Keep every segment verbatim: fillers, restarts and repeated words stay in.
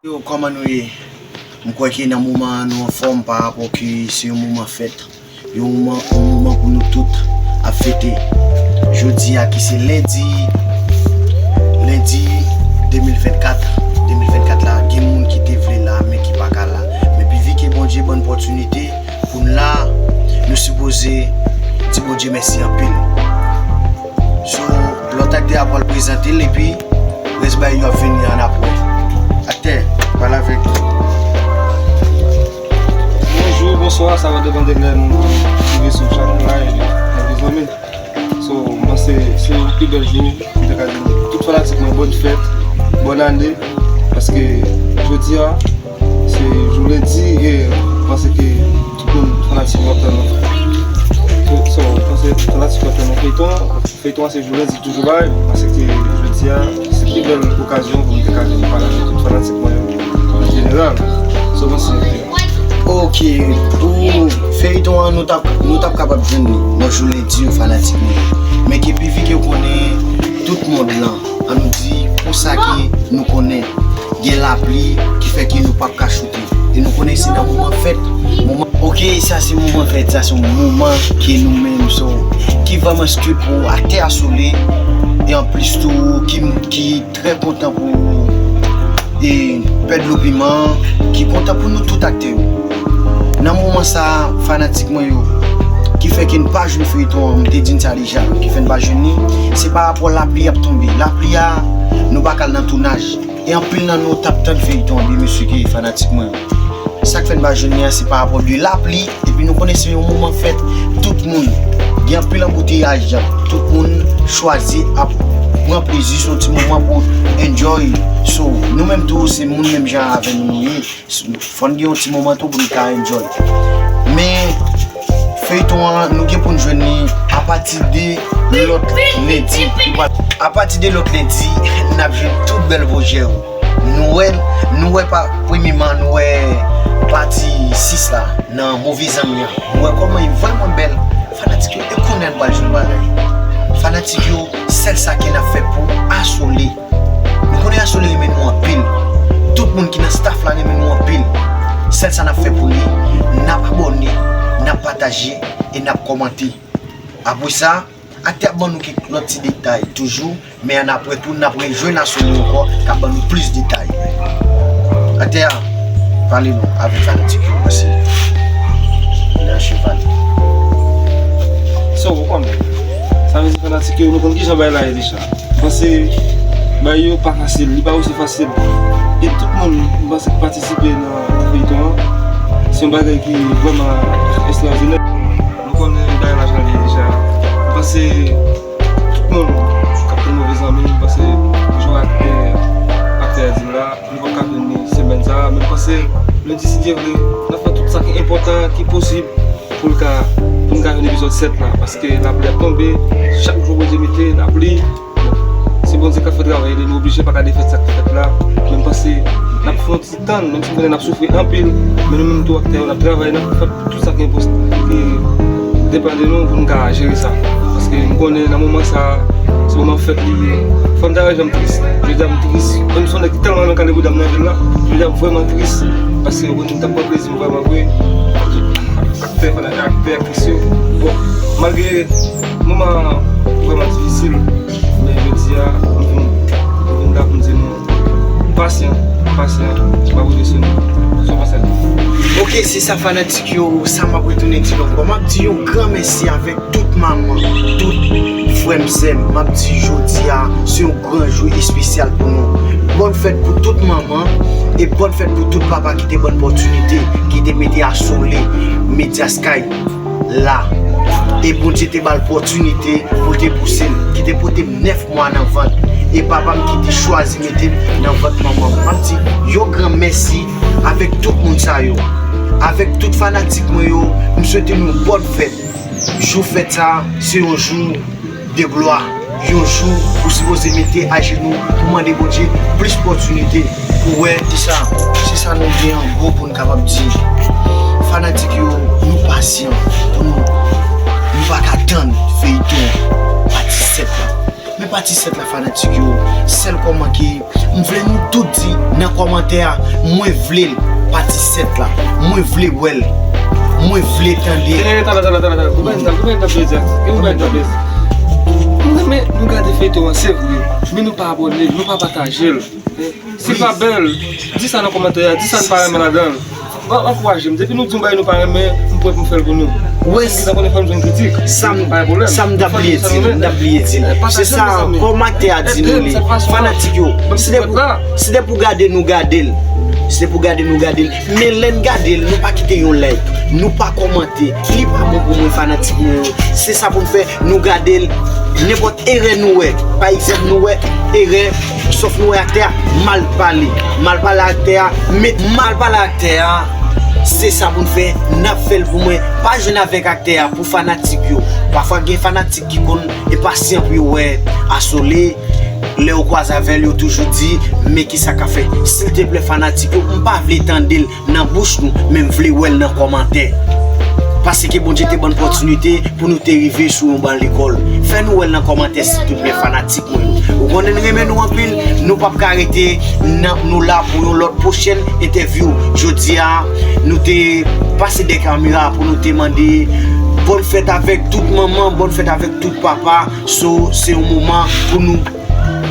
Yo, kòman nou ye? M kwè ke nan moman an nou anfòm pa rapò ke se yon moman fèt. Yon moman, yon moman pou nou tout ap fete. Jodi a ki se lendi, lendi de mil vennkat, de mil vennkat la, gen moun ki te vle la, men ki pa ka la. Men pi vi ke Bondye ban n opòtinite pou n la, nou sipoze di Bondye mèsi anpil. So, lòt aktè a pral prezante l epi rès bagay yo ap vini annapre. Aktè, pale avèk nou. Bonjou, bonswa, sa va depann de lè nou rive sou chak live, mezanmi. So, m panse se yon pi bèl jou, m te ka di tout fanatik mwen bòn fèt, bòn ane, paske jodi a, se jou lendi e m panse ke tout moun fanatik yo ap tann nou. So, so, m panse fanatik yo ap tann nou feyton an. Feyton an se jou lendi toujou bay, m panse ke jodi a, se pi bèl okazyon pou m te ka vin pale avèk tout fanatik mwen yo an jeneral. So, m panse Ok, pou feyton an, nou t ap, nou t ap kapab jwenn li nan jou lendi yo, fanatik mwen yo. Men ke pi vi ke w konnen, tout mond lan, an nou di, pou sa ke nou konnen, gen lapli ki fè ke nou p ap ka choute. E nou konnen se nan moman fèt, moman, ok, sa se moman fèt, sa se yon moman ke nou menm, so, ki vrèman stupid pou aktè a sole, e anplis tou, ki, ki trè kontan pou, e, Pè Dlo Piman, ki kontan pou nou tout aktè yo. Nan moman sa a, fanatik mwen yo, ki fè ke n pa jwenn feyton an, m te di n sa deja, ki fè n pa jwenn li, se pa rapò lapli ap tonbe. Lapli a, nou pa ka al nan tounaj. E anpil nan nou t ap tann feyton an, byen mesye ke fanatik mwen yo. Sa k fè n pa jwenn li a, se pa rapò de lapli, epi nou konnen se yon moman fèt, tout moun, gen anpil anbouteyaj, tout moun chwazi ap pran plezi, se yon ti moman pou enjoy. So, nou menm tou, se moun menm jan avè nou nou ye. Fò n gen yon ti moman tou pou n ka enjoy. Men, feyton an, nou gen pou n jwenn li apati de lòt lendi. Apati de lòt lendi, n ap jwenn tout bèl pwojè yo. Nou wè, nou wè pa, premyeman, nou wè pati sis la, nan Move Zanmi an. Nou wè kòman li vrèman bèl. Fanatik yo, e kounye a n pral jwenn bagay. Fanatik yo, sèl sa ke n ap fè pou Asole. Nou konnen Asole renmen nou anpil. Tout moun ki nan staff la renmen nou anpil. Sèl sa n ap fè pou li, n ap abòne, n ap pataje e n ap kòmante. Apre sa, aktè ap ban nou kèk lòt ti detay toujou, men annapre tou, n ap rejwenn Asole ankò, k ap ban nou plis detay. Aktè a, pale nou avèk fanatik yo, paske nan cheval. So, ou konnen. Sa vle di fanatik yo, nou konn kijan bagay la ye deja. Panse bagay yo pa fasil, li pa osi fasil. E tout moun, m panse, ki patisipe nan feyton an, se yon bagay ki vrèman ekstraòdinè. Nou konnen bagay la jan l ye deja. M panse tout moun k ap tann Move Zanmi, m panse, jan aktè, aktè a di l la, nou p ap ka jwenn li semèn sa a, men m panse, lendi, si Dye vle, n ap fè tout sa ki enpòtan, ki posib, pou l ka, pou n ka jwenn epizòd sèt la, paske lapli ap tonbe, chak jou Bondye mete lapli. Bon, se Bondye k ap fè travay li, nou oblije pa gade fèt sa k fèt la, men m panse n ap fè yon ti tann, menm si m konnen n ap soufri anpil, men nou menm tou aktè yo n ap travay, n ap fè tout sa ki enpos-, ki depann de nou pou n ka jere sa. Paske m konnen nan moman sa a, se moman fèt li ye. Fò m ta janm tris. Jodi a m tris. Menm si yon nèg ki tèlman renmen Kale Bouda m nan vil la, jodi a m vrèman tris. Paske yo konn m t ap pran plezi m vrèman vre. Ak tout aktè, fanatik, aktè, aktris yo. Bon, malgre moman an vrèman difisil, men jodi a, m vin, m vin la pou m di nou, pasyan, pasyan, m ap redrese nou. Sou konsèy. Ok, se sa fanatik yo, sa m ap retounen di nou ankò. M ap di yon gran mèsi avèk tout manman, tout frè m, sè m. M ap di jodi a, se yon gran jou espesyal pou nou. Bòn fèt pou tout manman e bòn fèt pou tout papa ki te ban n opòtinite, ki te mete Asole Media Sky la. E Bondye te ba l opòtinite pou l te pouse l, ki te pote m nèf mwa nan vant. E papa m ki te chwazi mete m nan vant manman m. M ap di yon gran mèsi avèk tout moun sa yo. Avèk tout fanatik mwen yo, m swete nou bòn fèt. Jou fèt sa, se yon jou de glwa. Yon jou ou sipoze mete ajenou pou mande Bondye plis opòtinite pou wè. Se sa, se sa nou gen an gwo pou n kapab di. Fanatik yo, nou pasyan pou nou, nou pa ka tann feyton pati sèt la. Men pati sèt la fanatik yo, sèl kòman ke m vle nou tout di nan kòmantè a, mwen vle l, pati sèt la, mwen vle wè l, mwen vle tande l. Eh, tala, tala, tala, tala. Koupe tan, koupe tan, plezi. Koupe tan, plezi. Nou renmen, nou gade feyton an, se vre. Men nou pa abòne, nou pa pataje l. Si l pa bèl, di sa nan kòmantè a, di sa n pa renmen ladan l. An-, ankouraje m. Depi nou di yon bagay nou pa renmen, m prè pou m fè l pou nou. Wi. Si nou ta konnen fò n jwenn kritik. Sa m, pa gen pwoblèm. Sa m t ap bliye di l, m t ap bliye di l. Se sa kòmantè a di nou li. Fanatik yo, si se pou, si se pou gade nou gade l. Si se pou gade nou gade l. Men lè n gade l, nou pa kite yon like, nou pa kòmante. Li pa bon pou mwen fanatik mwen yo. Se sa pou n fè, nou gade l. Nenpòt erè nou wè, pa egzanp nou wè erè, sòf nou wè aktè a mal pale. Mal pale aktè a, met mal pale aktè a. Se sa pou n fè, n ap fè l pou mwen. Pa jwenn avèk aktè a pou fanatik yo. Pafwa gen fanatik ki konn enpasyan pou yo wè Asole. Lè yo kwaze avè l, yo toujou di, men kisa k ap fèt. Silteplè fanatik yo, m pa vle tande l nan bouch nou, men m vle wè l nan kòmantè. Paske Bondye te ban n opòtinite pou nou te rive sou yon ban lekòl. Fè nou wè l nan kòmantè, silteplè, fanatik mwen yo. Ou konnen n renmen nou anpil, nou p ap ka rete, nan, nou la pou yon lòt pwochèn entèvyou. Jodi a, nou te pase dèyè kamera pou nou te mande bòn fèt avèk tout manman, bòn fèt avèk tout papa. So, se yon moman pou nou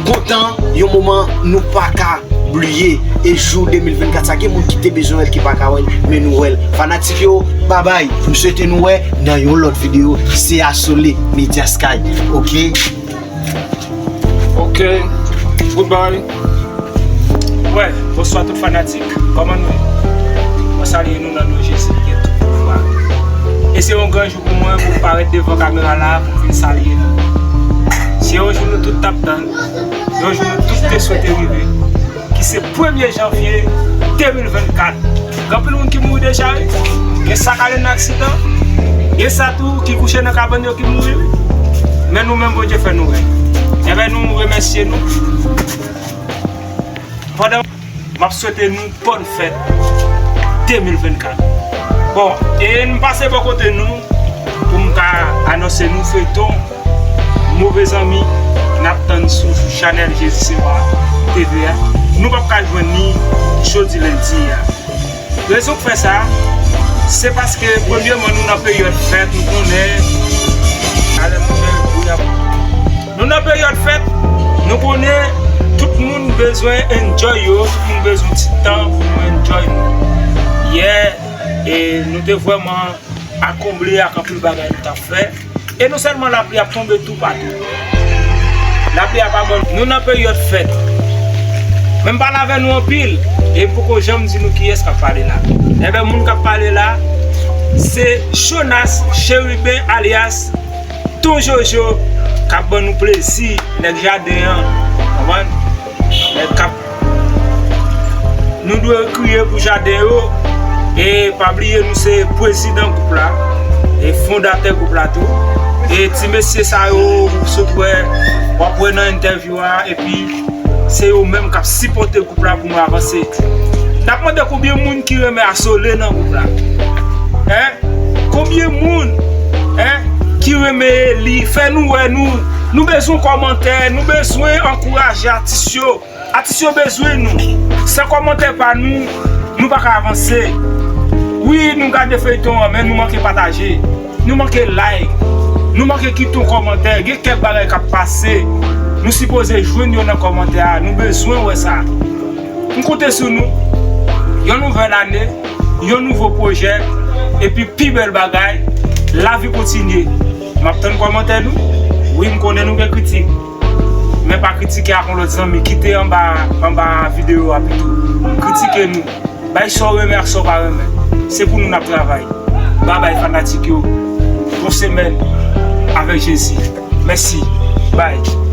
kontan, yon moman nou pa ka bliye. E jou de mil vennkat sa, gen moun ki te bezwen wè l, ki pa ka wè l, men nou wè l. Fanatik yo, babay. M swete nou wè nan yon lòt videyo. Se Asole Media Sky. Oke? Oke. Goodbye. Wè, bonswa tout fanatik. Kòman nou ye? Mwen salye nou nan non Jezi ki gen tout pouvwa. E se yon gran jou pou mwen pou m parèt devan kamera la pou m vin salye nou. Se yon jou nou tout t ap tann, yon jou nou tout te swete rive, ki se premye janvye de mil vennkat. Gen anpil moun ki mouri deja, wi. Gen sa k ale nan aksidan, gen sa tou ki kouche nan kabann yo ki mouri, wi. Men nou menm, Bondye fè nou wè. Enben, nou remèsye nou. Pandan m ap swete nou bòn fèt de mil vennkat. Bon, e n pase bò kote nou pou m ka anonse nou feyton Move Zanmi n ap tann sou chanèl Jezi Se Wa T V a. Nou p ap ka jwenn li jodi lendi a. Rezon k fè sa, se paske premyèman nou nan peryòd fèt, nou konnen. Alè, monchè, bouya. Nou nan peryòd fèt, nou konnen tout moun bezwen enjoy yo, tout moun bezwen ti tan pou nou enjoy nou. Yè, e nou te vrèman akonble ak anpil bagay nou t ap fè. E non sèlman lapli ap tonbe toupatou. Lapli ap abòne. Nou nan peryòd fèt. Men m pale avè nou anpil. E m poko janm di nou kiyès k ap pale la. Enben, moun k ap pale la, se Jonas Chérubin alyas Ton Jojo k ap ban nou plezi, nèg jaden an, konprann? Nèg k ap, nou dwe kriye pou jaden yo, e pa bliye nou se prezidan gwoup la, e fondatè gwoup la tou. E ti mesye sa yo, ou sot wè, w ap wè nan entèvyou a, epi se yo menm k ap sipòte gwoup la pou nou avanse. N ap mande konbyen moun ki renmen Asole nan gwoup la? Hein? Konbyen moun, hein, ki renmen Eli? Fè nou wè nou. Nou bezwen kòmantè, nou bezwen ankouraje atis yo. Atis yo bezwen nou. San kòmantè pa nou, nou pa ka avanse. Wi, nou gade feyton an, men nou manke pataje. Nou manke like. Nou manke kite yon kòmantè. Gen kèk bagay k ap pase. Nou sipoze jwenn yo nan kòmantè a. Nou bezwen wè sa. M konte sou nou. Yon nouvèl ane, yon nouvo pwojè, epi pi bèl bagay, lavi kontinye. M ap tann kòmantè nou. Wi, m konnen nou gen kritik. Men pa kritike ak yon lòt zanmi. Kite anba, anba videyo a pito. Kritike nou. Bay sa w renmen ak sa w pa renmen. Se pou nou n ap travay. Babay fanatik yo. Bon semèn avèk Jezi. Mèsi. Bye.